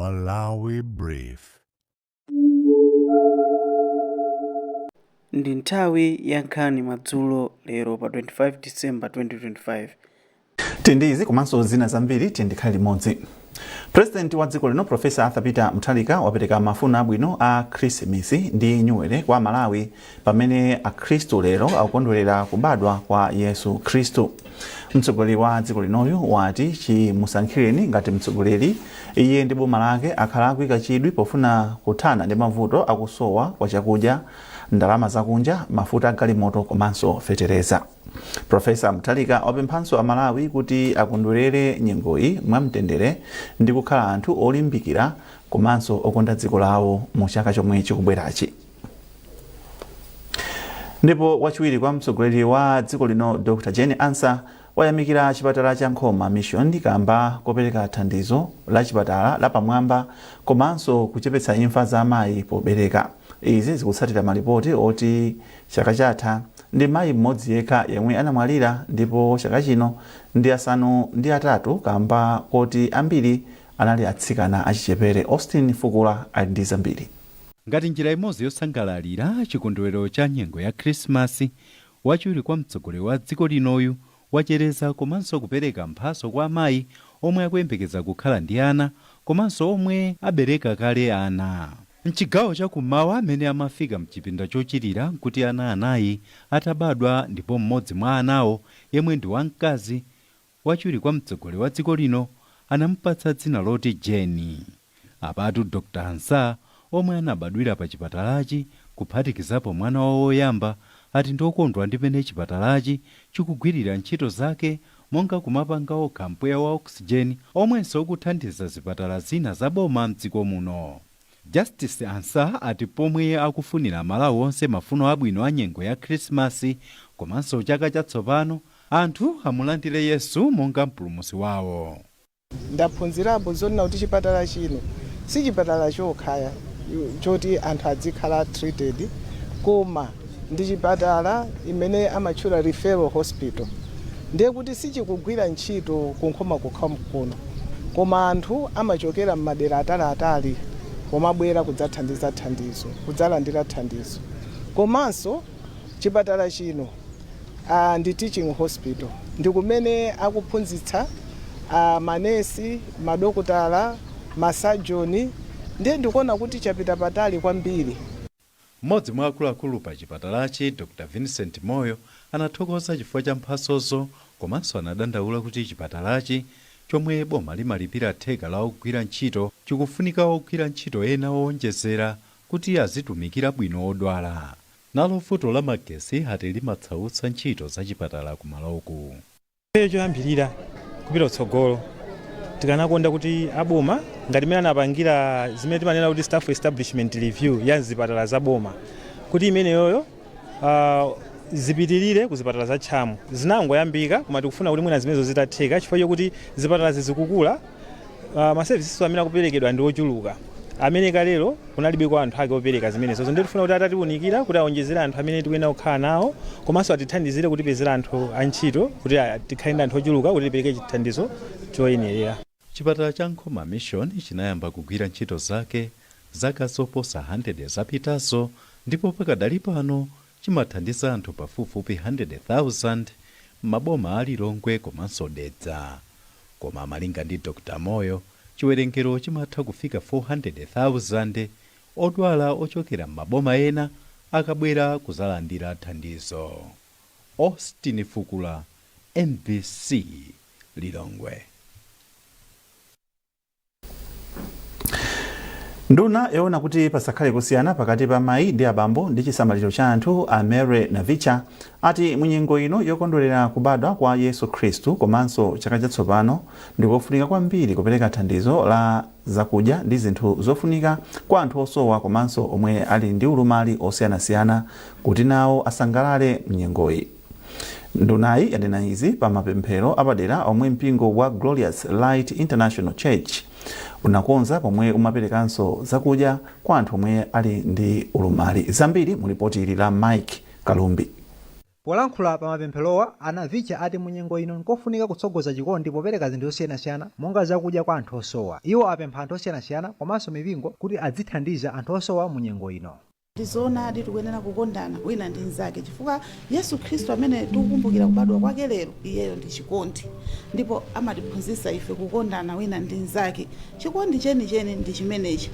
Malawi Brief. Ndi nthawi ya nkhani madzulo lero pa 25 December 2025. Tili ndi izi komanso zina zambiri, tiyeni tikhale limodzi. President wa dziko lino Professor Arthur Peter Mutharika wapereka mafuno abwino a Khrisimisi ndi Nyuwere kwa Amalawi pamene akhristu lero akukondwerera kubadwa kwa Yesu Khristu. Mtsogoleri wa dziko linoyu wati chimusankhireni ngati mtsogoleri, iye ndi boma lake akhala akuika chidwi pofuna kuthana ndi mavuto akusowa kwa chakudya, ndalama zakunja, mafuta a galimoto komanso fetereza. Professor Mutharika wapemphanso Amalawi kuti akondwerere nyengoyi mwamtendere ndi kukhala anthu olimbikira komanso okonda dziko lawo mu chaka chomwe chikubwerachi. Ndipo wachiwiri kwa mtsogoleri wa dziko lino Dr Jane Ansah wayamikira chipatala cha Nkhoma Mission kamba kopereka thandizo la chipatala lapamwamba komanso kuchepetsa imfa za amayi pobereka. Izi zikutsatira malipoti oti chaka chatha ndi mayi mmodzi yekha yemwe anamwalira ndipo chaka chino ndi 8 kamba koti ambiri anali atsikana achichepere. Austin Fukula ali ndi zambiri. Ngati njira imodzi yosangalalira chikondwerero cha nyengo ya Khrisimasi, wachiwiri kwa mtsogoleri wa dziko linoyu wachereza komanso kupereka mphatso kwa amayi omwe akuyembekeza kukhala ndi ana komanso omwe abereka kale ana. Mchigawo cha kummawa amene amafika mchipinda chochilira nkuti ana anayi atabadwa ndipo mmodzi mwa anawo yemwe ndi wamkazi, wachiwiri kwa mtsogoleri wa dziko lino anamupatsa dzina loti Jane. Apatu Dr Ansah omwe anabadwira pa chipatalachi kuphatikizapo mwana wawo woyamba ati ndiokondwa ndi mene chipatalachi chikugwirira ntchito zake monga kumapanga okha mpweya wa oxygen omwenso ukuthandiza zipatala zina za boma mdziko muno. Justice Ansah ati pomwe akufunira Amalawi onse mafuno abwino a nyengo ya Khrisimasi komanso chaka chatsopano, anthu amulandire Yesu monga mpulumutsi wawo. Ndaphunzirapo zonena kuti chipatala chino si chipatala chokha choti anthu adzikhala treated, koma ndi chipatala imene amatchula referral hospital. Ndiye kuti sichikugwira ntchito ku Nkhoma kokha kuno, koma anthu amachokera m'madera ataliatali pomabwera kudzathandiza thandizo, kudzalandira thandizo. Komanso chipatala chino ndi teaching hospital, ndi kumene akuphunzitsa manesi, madokotala, masajoni, ndiye ndikuona kuti chapita patali kwambiri. Mmodzi mwa akuluakulu pa chipatalachi, Dr Vincent Moyo, anathokoza chifukwa cha mphatsozo komanso anadandaula kuti chipatalachi, chomwe boma limalipira theka la ogwira ntchito, chikufunika ogwira ntchito ena owonjezera kuti azitumikira bwino odwala. Nalo vuto la magesi ati limatsautsa ntchito za chipatala kumaloku. Ifeyo choyambirira kupita kutsogolo tikanakonda kuti aboma ngati mmene anapangira zimene timanena kuti staff establishment review ya mzipatala za boma kuti imeneyoyo zipitirire ku zipatala za tchamu zinangoyambika koma tikufuna kuti mwina zimenezo zitatheka chifukwa chokuti zipatala zizikukula ma services amene akuperekedwa ndi ochuluka amene kalero kunalibeko anthu ake opereka zimenezo. Ndiye tifuna kuti atatiunikira kuti aonjezere anthu amene tikuyenera kukhala nawo komanso atithandizire kutipezera anthu antchito kuti tikhale ndi anthu ochuluka kuti tipereke chithandizo choyenerera. Chipatala cha Nkhoma Mission chinayamba kugwira ntchito zake zaka zoposa 100 zapitazo ndipo pakadali pano chimathandiza anthu pafupifupi 100,000 m'maboma a Lilongwe komanso Dedza. Koma malinga ndi Dr Moyo, chiwerengero chimatha kufika 400,000 odwala ochokera m'maboma ena akabwera kuzalandira thandizo. Austin Fukula, mbc, Lilongwe. Nduna yoona kuti pasakhale kusiyana pakati pa mayi ndi abambo ndi chisamaliro cha anthu a Mary Navicha ati munyengo ino yokondwerera kubadwa kwa Yesu Khristu komanso chaka chatsopano ndikofunika kwambiri kupereka thandizo la zakudya ndi zinthu zofunika kwa anthu osowa komanso omwe ali ndi ulumali osiyanasiyana kuti nawo asangalale mnyengoyi. Ndunayi yanena izi pa mapemphero apadera omwe mpingo wa Glorious Light International Church unakonza pomwe umaperekanso zakudya kwa anthu omwe ali ndi ulumali. Zambiri mu lipoti ili la Mike Kalumbi. Polankhula pa mapempherowa, a Navicha ati munyengo ino nkofunika kutsogoza chikondi popereka zinthu zosiyanasiyana monga zakudya kwa anthu osowa. Iwo apempha anthu osiyanasiyana komanso mipingo kuti adzithandiza anthu osowa munyengo ino. Ndizoonadi, tikuyenera kukondana wina ndi mnzake, chifukwa Yesu Khristu amene tikukumbukira kubadwa kwake lero, iyeyo ndi chikondi, ndipo amatiphunzitsa ife kukondana wina ndi mnzake. Chikondi chenicheni ndi chimenechi,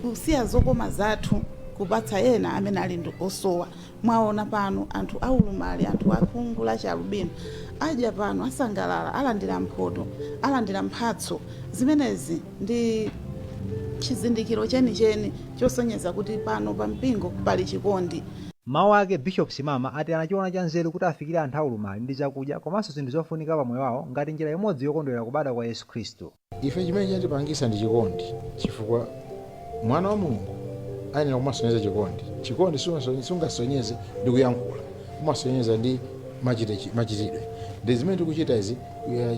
kusiya zokoma zathu kupatsa ena amene ali ndi osowa. Mwaona pano anthu aulumali, anthu akhungu la chialubino adya pano, asangalala, alandira mphoto, alandira mphatso. Zimenezi ndi chizindikiro chenicheni chosonyeza kuti pano pa mpingo pali chikondi. Mawu ake, Bishop Simama ati anachiona cha nzeru kuti afikire anthu aulumali ndi chakudya komanso zinthu zofunika pamoyo wawo ngati njira imodzi yokondwerera kubadwa kwa Yesu Khristu. Ife chimene chatipangisa ndi chikondi, chifukwa mwana wa Mulungu ayenera kumasonyeza chikondi. Chikondi sungasonyeze ndi kuyankhula, umasonyeza ndi machitidwe. Ndi zimene tikuchita izi. We are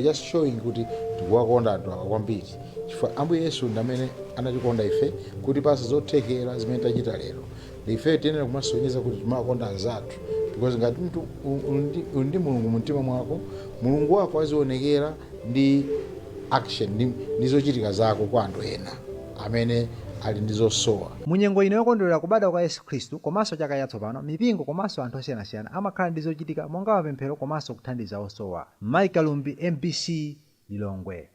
just showing kuti tikuwakonda anthu awa kwambiri, chifukwa Ambuye Yesu ndi amene anatikonda ife kuti pasa zothekera zimene tachita lero. Ife tiyenera kumasonyeza kuti timakonda anzathu, because ngati mtu uli ndi Mulungu mumtima mwako, Mulungu wako azionekera ndi action ndi zochitika zako kwa anthu ena amene ali ndi zosowa. Munyengo ino yokondwerera kubadwa kwa Yesu Khristu komanso chaka chatsopano, mipingo komanso anthu osiyanasiyana amakhala ndi zochitika monga mapemphero komanso kuthandiza osowa. Mike Lumbi, MBC, Lilongwe.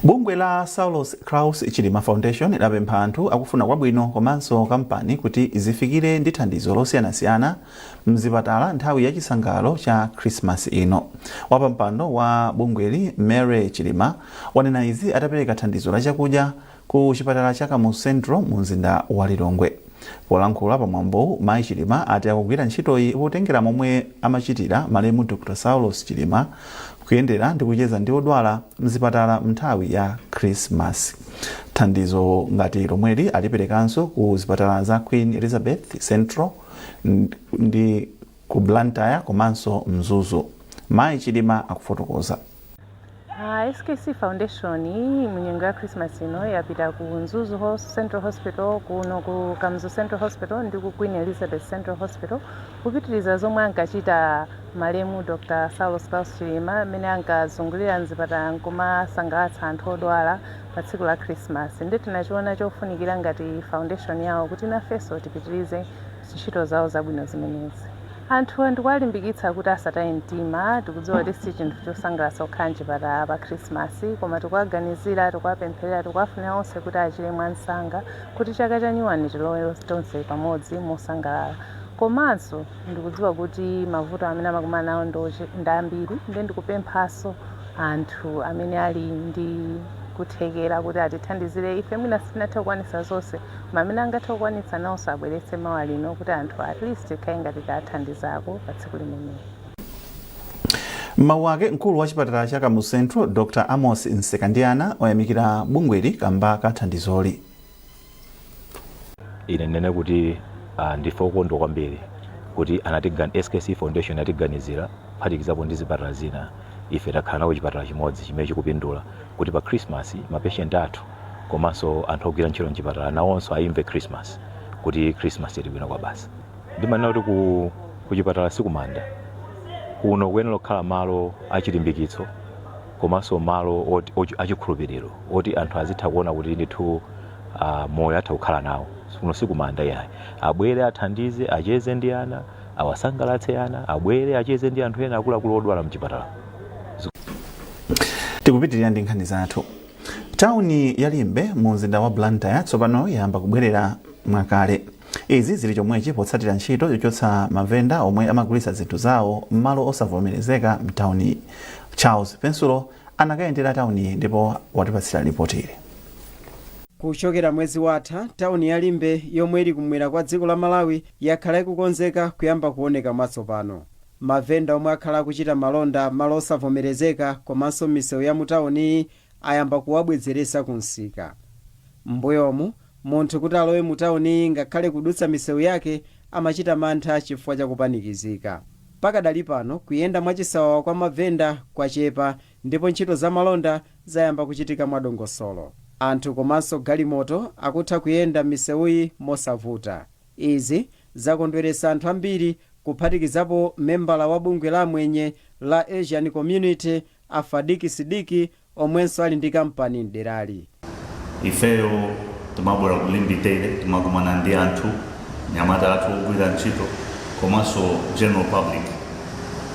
Bungwe la Saulos Klaus Chilima Foundation lapempha anthu akufuna kwabwino komanso kampani kuti zifikire ndi thandizo losiyanasiyana mzipatala nthawi ya chisangalalo cha Khrisimasi ino. Wapampando wa bungweli, Mary Chilima, wanena izi atapereka thandizo la chakudya ku chipatala cha Kamuzu Central mu mzinda wa Lilongwe. Polankhula pamwambowu, mayi Chilima ati akugwira ntchitoyi potengera momwe amachitira malemu Dr Saulos Chilima, kuyendera ndi kucheza ndi odwala mzipatala mnthawi ya Khrisimasi. Thandizo ngati lomweli aliperekanso ku zipatala za Queen Elizabeth Central ndi ku Blantyre komanso Mzuzu. Mayi Chilima akufotokoza. SKC Foundation munyengo ya Christmas ino yapita ku Mzuzu Central Hospital, kuno ku Kamuzu Central Hospital ndi ku Queen Elizabeth Central Hospital, kupitiriza zomwe ankachita malemu Dr Saulos Klaus Chilima, amene ankazungulira mzipatala nkumasangalatsa anthu odwala pa tsiku la Christmas. Ndi tinachiona chofunikira ngati foundation yawo kuti nafenso tipitirize ntchito zawo zabwino zimenezi. Anthu ndikuwalimbikitsa kuti asataye mtima. Tikudziwa kuti si chinthu chosangalatsa kukhala mchipatala pa Khrisimasi, koma tikuwaganizira, tikuwapempherera, tikuwafunira onse kuti achire mwansanga, kuti chaka cha nyuwani tilowe tonse pamodzi mosangalala. Komanso ndikudziwa kuti mavuto amene amakumana nawo ndi ambiri, ndiye ndikupemphanso anthu amene ali ndi kuthekera kuti atithandizire. Ife mwina sitinathe kukwanitsa zonse, koma amene angathe kukwanitsa nawonso abweretse mawa lino kuti anthu at least tikhale ngati tathandizako pa tsiku limeneli. M'mawu ake, mkulu wa chipatala cha Kamuzu Central, Dr Amos Nsekandiana, wayamikira bungweli kamba ka thandizoli. Ine ndinene kuti ndife okondwa kwambiri kuti SKC Foundation atiganizira, kuphatikizapo ndi zipatala zina. Ife takhala nawo chipatala chimodzi chimene chikupindula, kuti pa Christmas mapatient athu komanso anthu ogwira ntchito mchipatala nawonso ayimve Christmas, kuti Christmas ili bwino kwa basi. Ndimanena kuti ku chipatala sikumanda. Kuno kuyenera kukhala malo achilimbikitso komanso malo achikhulupiriro, oti anthu azitha kuona kuti ndithu moyo atha kukhala nawo. Kuno sikumanda yayi. Abwere, athandize, acheze ndi ana, awasangalatse ana, abwere acheze ndi anthu ena akuluakulu odwala mchipatala. Tikupitirira ndi nkhani zathu. Tawuni ya Limbe mu mzinda wa Blantyre tsopano yayamba kubwerera mwakale. Izi zili chomwechi potsatira ntchito yochotsa mavenda omwe amagulitsa zinthu zawo m'malo osavomerezeka mtawuni. Charles Pensulo anakayendera tawuni ndipo watipatsira ripoti ili. Kuchokera mwezi watha, tawuni ya Limbe yomwe ili kumwera kwa dziko la Malawi yakhala ikukonzeka kuyamba kuoneka mwatsopano. Mavenda omwe akhala akuchita malonda malo osavomerezeka komanso m'misewu ya mutawuniyi ayamba kuwabwezeresa ku msika. M'mbuyomu, munthu kuti alowe mu tawuniyi ngakhale kudutsa misewu yake amachita mantha chifukwa chakupanikizika. Pakadali pano, kuyenda mwachisawawa kwa mavenda kwachepa ndipo ntchito za malonda zayamba kuchitika mwadongosolo. Anthu komanso galimoto akutha kuyenda m'misewuyi mosavuta. Izi Zakondweretsa anthu ambiri, kuphatikizapo membala wa bungwe la Amwenye la Asian Community, Afadiki Sidiki, omwenso ali ndi kampani mderali. Ifeyo timabwera ku Limbe daily, timakumana ndi anthu, nyamata athu ogwira ntchito komanso general public.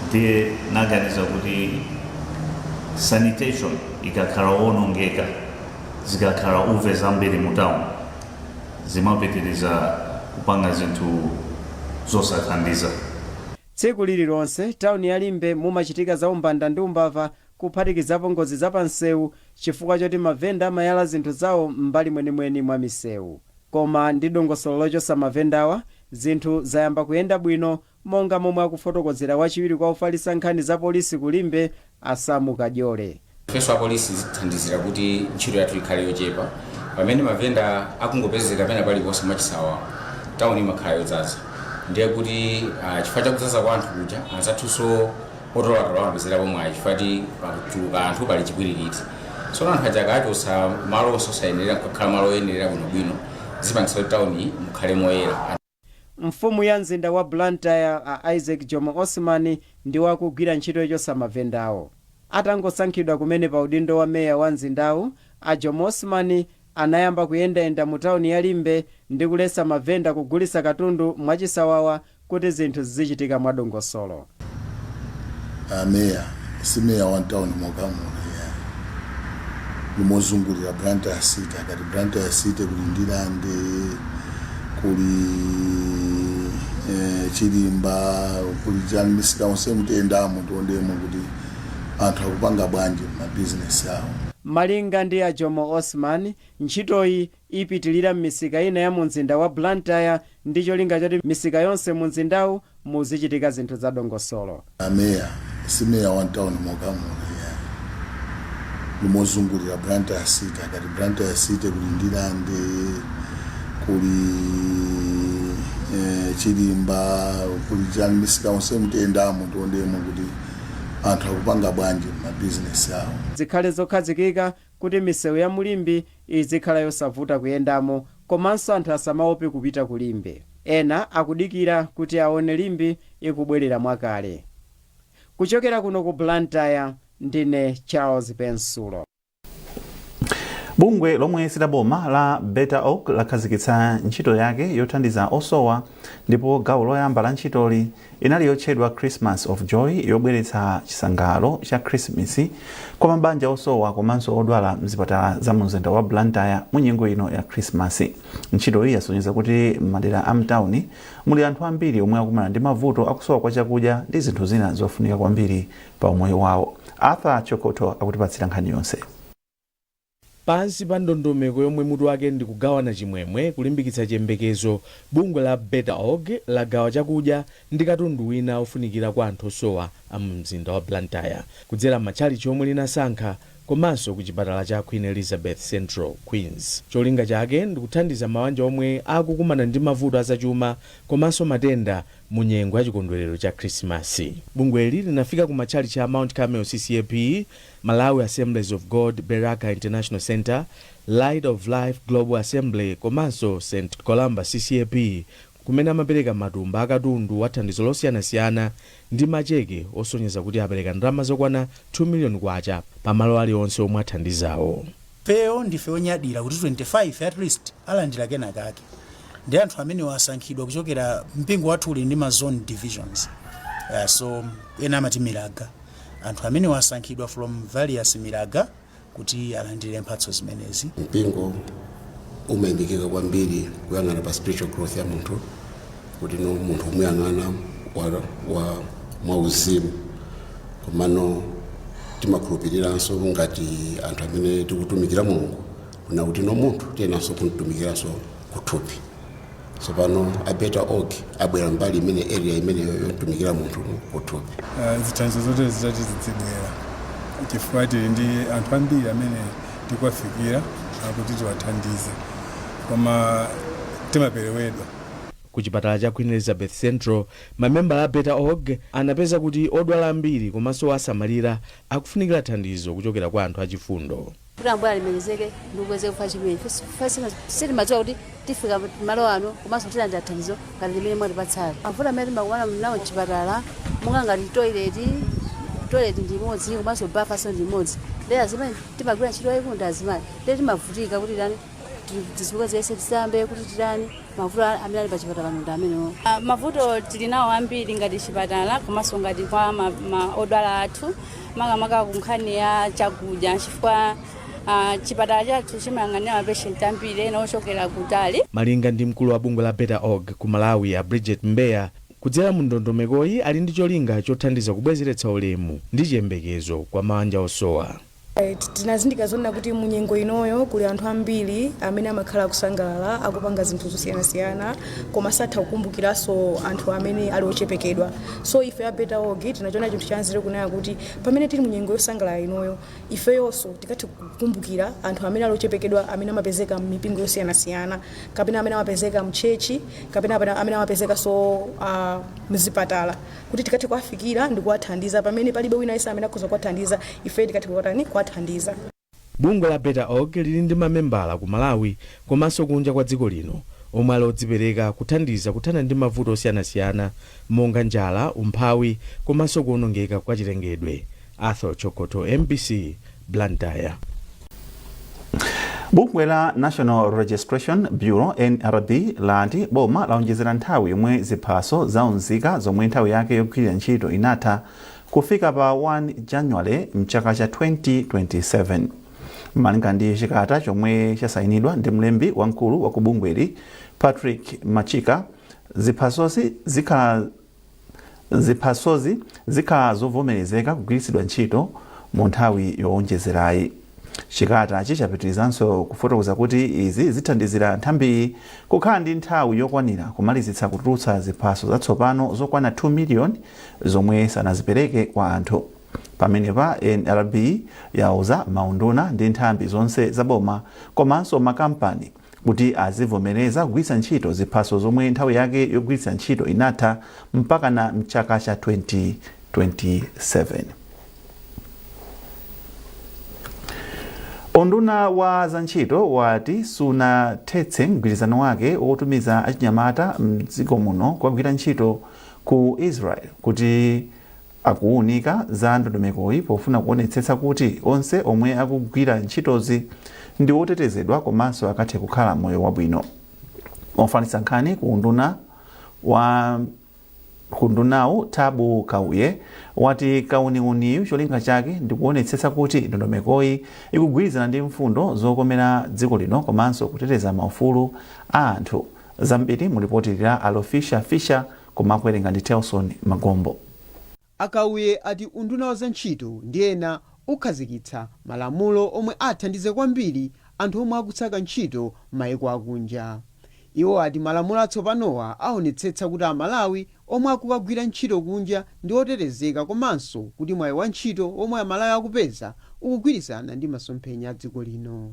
Ndiye naganiza kuti sanitation ikakhala wonongeka, zikakhala uve zambiri mu town, zimapitiriza kupanga zinthu zosathandiza. Tsiku lililonse tawuni ya Limbe mumachitika za umbanda ndi umbava, kuphatikizapo ngozi zapansewu, chifukwa choti mavenda amayala zinthu zawo m'mbali mwenimweni mwa misewu. Koma ndi dongosolo lochosa mavendawa, zinthu zayamba kuyenda bwino, monga momwe akufotokozera wachiwiri kwa ofalitsa nkhani za polisi ku Limbe, Asamu Kadyole. Ifenso apolisi zithandizira kuti ntchito yathu ikhale yochepa. Pamene mavenda akungopezeka pena paliponse mwachisawa, tawuni imakhala yodzaza. Ndiye kuti chifukwa chakudzaza kwa anthu kuja, anzathunso otolatola amapezerapo mwayi, chifukwa ti pakutuluka anthu pali chipwirikiti. Tsono anthu aja akachotsa malo onse osayenerera, kukhala malo oyenerera bwinobwino, zipangitsa kuti tawuni mukhale moyera. Mfumu ya mzinda wa Blantyre, a Isaac Jomo Osman, ndi wakugwira ntchito yochosa mavendawo. Atangosankhidwa kumene pa udindo wa meya wa mzindawu, a Jomo Osman anayamba kuyendayenda mu tawuni ya Limbe ndi kuletsa mavenda kugulitsa katundu mwachisawawa kuti zinthu zizichitika mwadongosolo. Ameya si meya wa town mokamuno ya nimozungulira Blantyre City. Akati Blantyre City, kuli Ndilande, kuli Chilimba, kuli chani, misika onse mutiyendamo, tiondemo kuti anthu akupanga bwanji mabizinesi awo. Malinga ndi a Jomo Osman, ntchitoyi ipitilira m'misika ina ya mu mzinda wa Blantyre ndi cholinga choti misika yonse mu mzindawu muzichitika zinthu zadongosolo. Ameya si meya wa town mokamuno ya nimozungulira Blantyre City. Akati Blantyre City, kuli Ndilande, kuli Chilimba, kuli chani, misika onse mutiyendamo, tiondemo kuti anthu akupanga bwanji mabizinesi awo. Zikhale zokhazikika kuti misewu ya mu Limbe izikhala yosavuta kuyendamo, komanso anthu asamaope kupita ku Limbe. Ena akudikira kuti aone Limbe ikubwerera mwakale. Kuchokera kuno ku Blantyre, ndine Charles Pensulo. Bungwe lomwe silaboma la Better Oak lakhazikitsa ntchito yake yothandiza osowa, ndipo gawo loyamba la ntchitoli inali yotchedwa Christmas of Joy, yobweretsa chisangalalo cha Khrisimisi kwa mabanja osowa komanso odwala mzipatala za mumzinda wa Blantyre mu nyengo ino ya Khrisimasi. Ntchitoyi yasonyeza kuti m'madera a mtawuni muli anthu ambiri omwe akumana ndi mavuto akusowa kwa chakudya ndi zinthu zina zofunika kwambiri pa umoyo wawo. Arthur Chokoto akutipatsira nkhani yonse. Pansi pa ndondomeko yomwe mutu wake ndi kugawana chimwemwe, kulimbikitsa chiyembekezo, bungwe la Better Org lagawa chakudya ndi katundu wina ofunikira kwa anthu osowa a mu mzinda wa Blantyre kudzera matchalichi omwe linasankha komanso ku chipatala cha Queen Elizabeth Central, Queens. Cholinga chake ndikuthandiza mabanja omwe akukumana ndi mavuto azachuma komanso matenda mu nyengo ya chikondwerero cha Khrisimasi. Bungweli linafika ku matchalichi a Mount Carmel CCAP, Malawi Assemblies of God Beraka International Center, Light of Life Global Assembly komanso St Columba CCAP, kumene amapereka matumba akatundu wa thandizo losiyanasiyana ndi macheke osonyeza kuti apereka ndalama zokwana 2 miliyoni kwacha pamalo aliwonse omwe athandizawo. Ifeyo ndife onyadira kuti 25 at least alandira kenakake, ndi anthu amene wasankhidwa kuchokera mpingo wathu uli ndi ma zone divisions, so ena amati milaga. Anthu amene wasankhidwa from various milaga kuti alandire mphatso zimenezi. Mpingo umayimikika kwambiri kuyang'ana pa spiritual growth ya munthu, kuti no munthu umuyang'ana wa mwauzimu, komano timakhulupiriranso ngati anthu amene tikutumikira Mulungu kuna kuti no munthu tiyenanso kumtumikiranso kuthupi. Tsopano a Better Org abwera mbali imene, area imeneyo yotumikira munthu kuthupi. Zithandizo zotere zitati zizibwera, chifukwa tili ndi anthu ambiri amene tikuwafikira akuti tiwathandize, koma timaperewedwa. Ku chipatala cha Queen Elizabeth Central, mamembala a Better Org anapeza kuti odwala ambiri komanso osamalira akufunikira thandizo kuchokera kwa anthu achifundo. Kuti Ambuye alemekezeke ndikukwezeka kufa chimene sitimadziwa kuti tifika malo ano komanso tilandira thandizo ngati limene mwatipatsali. Mavuto amene timakumana nawo mchipatala monga ngati toilet, toilet ndi imodzi komanso bafaso ndi imodzi, ndi azimayi timagwira ntchito yayikulu ndi azimayi, ndiye timavutika kuti tani tizikwezese tisambe kuti titani. Mavuto amene ali pachipatala pano ndi amenewo. Mavuto tili nawo ambiri ngati chipatala komanso ngati kwa odwala athu, makamaka ku nkhani ya chakudya, chifukwa chipatala chathu chimayang'anira mapeshenti ambiri ena ochokera kutali. Malinga ndi mkulu wa bungwe la Better Org ku Malawi a Bridget Mbeya, kudzera mu ndondomekoyi ali ndi cholinga chothandiza kubwezeretsa ulemu ndi chiyembekezo kwa mabanja osowa. Tinazindikira zonena kuti munyengo inoyo kuli anthu ambiri amene amakhala akusangalala, akupanga zinthu zosiyanasiyana, koma satha kukumbukiranso anthu amene ali ochepekedwa. So ife a Better Org tinachiona chinthu chanzeru kunena kuti pamene tili munyengo yosangalala inoyo, ifeyonso tikathe kukumbukira anthu amene ali ochepekedwa, amene amapezeka m'mipingo yosiyanasiyana, kapena amene amapezeka mchechi, kapena amene amapezekanso mzipatala, kuti tikathe kuwafikira ndi kuwathandiza pamene palibe wina yense amene akhoza kuwathandiza, ife tikathe kuwatani, kuwathandiza. Bungwe la Better Org lili ndi mamembala ku Malawi komanso kunja kwa dziko lino omwe ali odzipereka kuthandiza kuthana ndi mavuto osiyanasiyana monga njala, umphawi komanso kuwonongeka kwa chilengedwe. Arthur Chokoto, MBC, Blantyre. Bungwe la National Registration Bureau, NRB, lati boma laonjezera nthawi yomwe ziphaso zaunzika zomwe nthawi yake yogwirira ntchito inatha kufika pa 1 January mchaka cha 2027. Malinga ndi chikalata chomwe chasayinidwa ndi mlembi wamkulu wa ku bungweli Patrick Machika, ziphasozi zikhala zovomerezeka kugwiritsidwa ntchito mu nthawi yowonjezerayi. Chikalatachi chapitirizanso kufotokoza kuti izi zithandizira nthambiyi kukhala ndi nthawi yokwanira kumalizitsa kutulutsa ziphaso zatsopano zokwana 2 miliyoni zomwe sanazipereke kwa anthu. Pamenepa NRB yauza maunduna ndi nthambi zonse zaboma komanso makampani kuti azivomereza kugwiritsa ntchito ziphaso zomwe nthawi yake yogwiritsa ntchito inatha mpakana mchaka cha 2027. Unduna wa zantchito wati sunathetse mgwirizano wake wotumiza achinyamata mdziko muno kukagwira ntchito ku Israel, kuti akuwunika za ndondomekoyi pofuna kuonetsetsa kuti onse omwe akugwira ntchitozi ndi otetezedwa komanso akathe kukhala moyo wabwino. Ofalitsa nkhani ku unduna wa kundunawu Tabu Kauye wati kauniuniyu cholinga chake ndi kuonetsetsa kuti ndondomekoyi ikugwirizana ndi mfundo zokomera dziko lino komanso kuteteza maufulu a anthu. Zambiri mu lipoti la Alofisha Fisher, koma akuwerenga ndi Telson Magombo. A Kauye ati unduna wa zantchito ndi ena ukhazikitsa malamulo omwe athandize kwambiri anthu omwe akusaka ntchito m'mayiko akunja. Iwo ati malamulo atsopanowa aonetsetsa kuti Amalawi omwe akukagwira ntchito kunja ndi otetezeka komanso kuti mwayi wa ntchito omwe Amalawi akupeza ukugwirizana ndi masomphenya a dziko lino.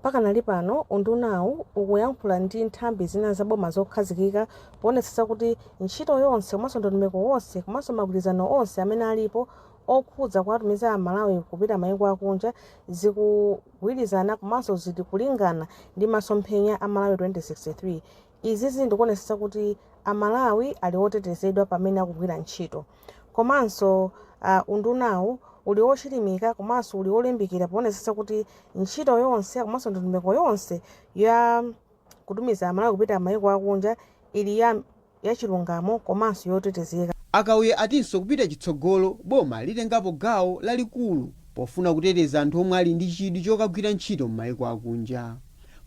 Pakanali pano, undunawu ukuyankhula ndi nthambi zina za boma zokhazikika poonetsetsa kuti ntchito yonse komanso ndondomeko wonse komanso magwirizano onse amene alipo okhudza kuwatumiza Amalawi kupita mayiko akunja zikugwirizana komanso zili kulingana ndi masomphenya a Malawi 2063. Izizi ndikuonetsetsa kuti Amalawi ali otetezedwa pamene akugwira ntchito. Komanso undunawu uli wochilimika komanso uli wolimbikira poonetsetsa kuti ntchito yonse komanso ndondomeko yonse ya kutumiza Amalawi kupita mayiko akunja ili yachilungamo komanso yotetezeka. A Kauye atinso kupita chitsogolo boma litengapo gawo lalikulu pofuna kuteteza anthu omwe ali ndi chidwi chokagwira ntchito m'mayiko akunja.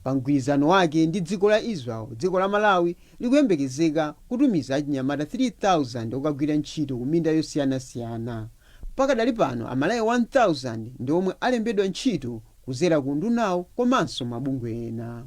Pa mgwirizano wake ndi dziko la Israel, dziko la Malawi likuyembekezeka kutumiza achinyamata 3,000 okagwira ntchito ku minda yosiyanasiyana. Pakadali pano Amalawi 1,000 ndi omwe alembedwa ntchito kuzera ku undunawu komanso mabungwe ena.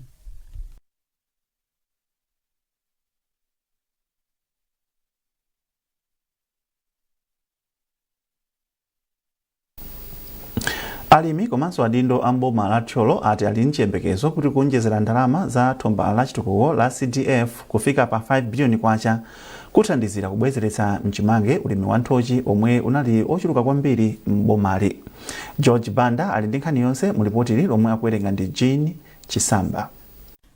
Alimi komanso adindo a mboma la Thyolo ati ali mchiyembekezo kuti kuonjezera ndalama za thumba la chitukuko la CDF kufika pa 5 biliyoni kwacha kuthandizira kubwezeretsa mchimake ulimi wa nthochi omwe unali ochuluka kwambiri m'bomali. George Banda ali ndi nkhani yonse mu lipotili lomwe akuwerenga ndi Jean Chisamba.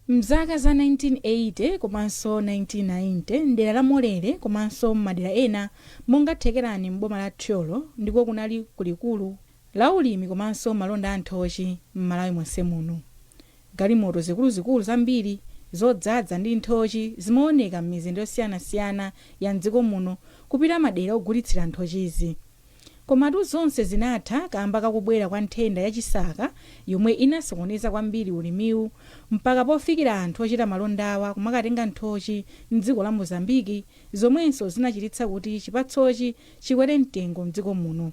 Mzaka za 1980 komanso 1990, mdera la Molere komanso m'madera ena monga Thekerani m'boma la Thyolo ndiko kunali kulikulu la ulimi komanso malonda a nthochi m'Malawi monse muno. Galimoto zikuluzikulu zambiri zodzadza ndi nthochi zimaoneka m'mizinda yosiyanasiyana ya mdziko muno kupita madera ogulitsira nthochizi. Komatu zonse zinatha kamba kakubwera kwa nthenda ya chisaka yomwe inasokoneza kwambiri ulimiwu mpaka pofikira anthu ochita malondawa kumakatenga nthochi mdziko la Mozambiki, zomwenso zinachititsa kuti chipatsochi chikwere mtengo mdziko muno.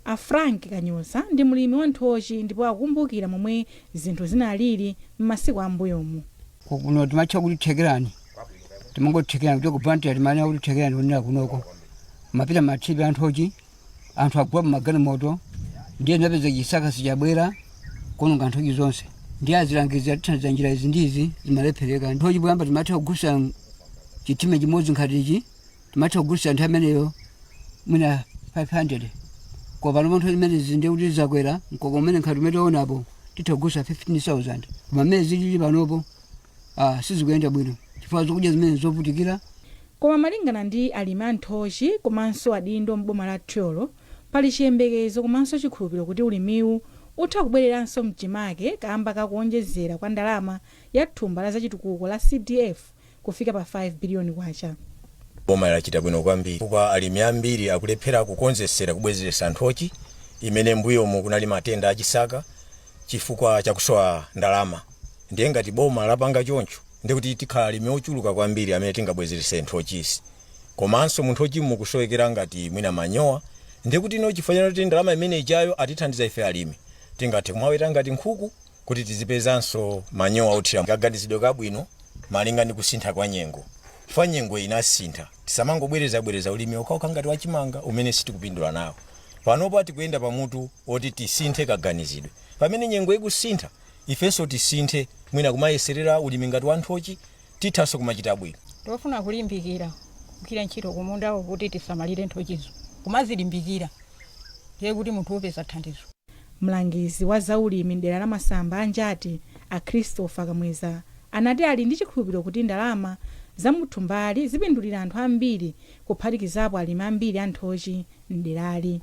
A Frank Kanyoza ndi mlimi wa nthochi ndipo akukumbukira momwe zinthu zinalili m'masiku ambuyomu. Kuno timatcha kuti Thekerani, timangoti Thekerani kuti kupantira timanena kuti Thekerani kunena kunoko mapita mathipi anthochi, anthu agula magalimoto, ndiye napeza chisaka sichabwera kuononga nthochi zonse. Ndiye azilangizi atithandiza njira izi ndi izi, zimalephereka. Nthochi poyamba timatha kugulisa chithime chimodzi nkhatichi, timatha kugulisa nthawi imeneyo mwina 500, koma pano nthochi zimenezi ndiye kuti zakwera mkoko umene nkhati umene taonapo titha kugulisa 15,000. Koma mmene zilili panopo, sizikuyenda bwino chifukwa zokudya zimene zovutikira. Koma malingana ndi alimi a nthochi komanso adindo m'boma la Thyolo, pali chiyembekezo komanso chikhulupiriro kuti ulimiwu utha kubwereranso mchimake kamba ka kuonjezera kwa ndalama ya thumba la zachitukuko la CDF kufika pa 5 biliyoni kwacha. Boma lachita bwino kwambiri chifukwa alimi ambiri akulephera kukonzesera kubwezeretsa nthochi imene mbuyomu kunali matenda achisaka chifukwa chakusowa ndalama. Ndiye ngati boma lapanga choncho, ndikuti tikhala alimi ochuluka kwambiri amene tingabwezerese nthochisi. Komanso mu nthochimu mukusowekera ngati mwina manyowa, ndiye kuti ino chifukwa chakuti ndalama imene ijayo atithandiza ife alimi, tingathe kumaweta ngati nkhuku kuti tizipezanso manyowa othira. Kaganizidwe kabwino malinga ndi kusintha kwa nyengo, chifukwa nyengo inasintha. Tisamangobwerezabwereza ulimi okhaokha ngati wachimanga umene sitikupindula nawo. Panopa tikuyenda pamutu woti tisinthe kaganizidwe. Pamene nyengo ikusintha, ifenso tisinthe, mwina kumayeserera ulimi ngati wa nthochi, tithanso kumachita bwino. Tofuna kulimbikira kugwira ntchito kumundawo kuti tisamalire nthochizo, kumazilimbikira, ndiye kuti munthu upeza thandizo. Mlangizi wa zaulimi mdera la Masamba a Njati, a Christopher Kamweza, anati ali ndi chikhulupiriro kuti ndalama za muthumbali zipindulira anthu ambiri kuphatikizapo alimi ambiri a nthochi mderali.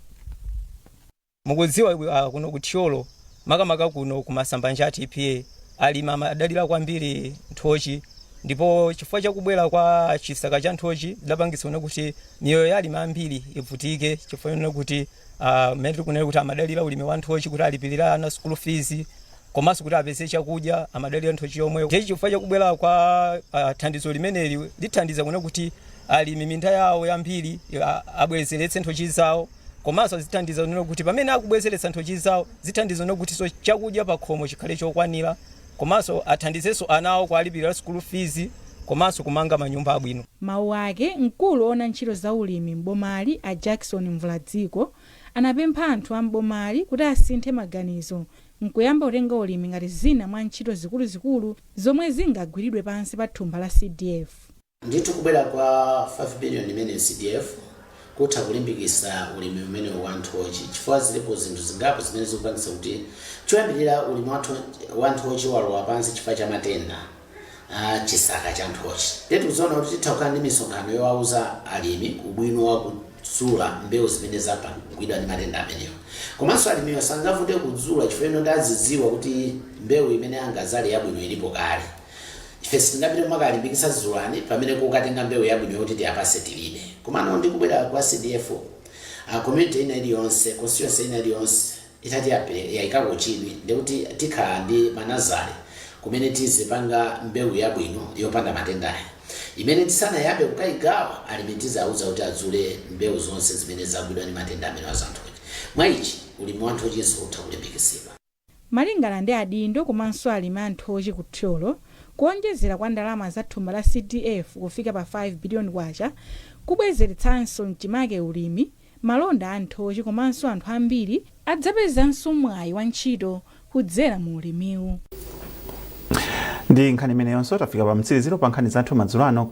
Mukudziwa kuno ku Thyolo, makamaka kuno ku Masambanjati EPA, alimi amadalira kwambiri nthochi, ndipo chifukwa chakubwera kwa chisaka cha nthochi zidapangitsa kuona kuti miyoyo ya alimi ambiri ivutike, chifukwa chonena kuti mmene tikunena kuti amadalira ulimi wa nthochi kuti alipirire ana school fees komanso kuti apeze chakudya, amadalira nthochi yomweyo. Ndiye chifukwa chakubwera kwa thandizo limeneli lithandiza kuona kuti alimi minda yawo yambiri abwezeretse nthochi zawo, komanso zithandiza kunena kuti pamene akubwezeretsa nthochi zawo zithandiza kunena kuti so chakudya pakhomo chikhale chokwanira, komanso athandizenso ana awo kuwalipirira school fees komanso kumanga manyumba abwino. Mawu ake, mkulu oona ntchito za ulimi m'bomali a Jackson Mvuladziko anapempha anthu a m'bomali kuti asinthe maganizo nkuyamba kutenga ulimi ngati zina mwa ntchito zikuluzikulu zomwe zingagwiridwe pansi pa thumba la CDF. Ndithu kubwera kwa 5 billion imene CDF kutha kulimbikisa ulimi umenewu wa nthochi, chifukwa zilipo zinthu zingapo zimene zikupangisa kuti choyambirira ulimi wa nthochi walowa pansi chifukwa cha matenda a chisaka cha nthochi. Ndiye tikuziona kuti titha kukhala ndi misonkhano yowauza alimi ubwino wa kudzula mbewu zimene zapangidwa ndi matenda amenewa. Komanso alimiwo sangavute kudzula chifukwa ino azidziwa kuti mbewu imene angazale yabwino ilipo kale. Ife sitingapite kumakalimbikitsa dzulani pamene kukatenga mbewu yabwino yoti tiyapase tilibe. Komano ndi kubwera kwa CDF, community ina iliyonse, constituency ina iliyonse itati yayikako chidwi, ndikuti tikhala ndi manazale kumene tizipanga mbewu yabwino yopanda matendayi, imene tisanayambe kukayigawa alimi tizawuza kuti adzule mbewu zonse zimene zagwidwa ndi matenda amene wa zanthochi. Mwa ichi ulimi wa nthochinso utha kulimbikitsidwa. Malingana ndi adindo komanso alimi a nthochi ku Thyolo, kuonjezera kwa ndalama za thumba la CDF kufika pa 5 biliyoni kwacha kubwezeretsanso mchimake ulimi. Malonda a nthochi komanso anthu ambiri adzapezanso mwayi wa ntchito kudzera mu ulimiwu. Ndi nkhani imeneyonso tafika pa mtsiriziro pa nkhani zathu madzulo ano.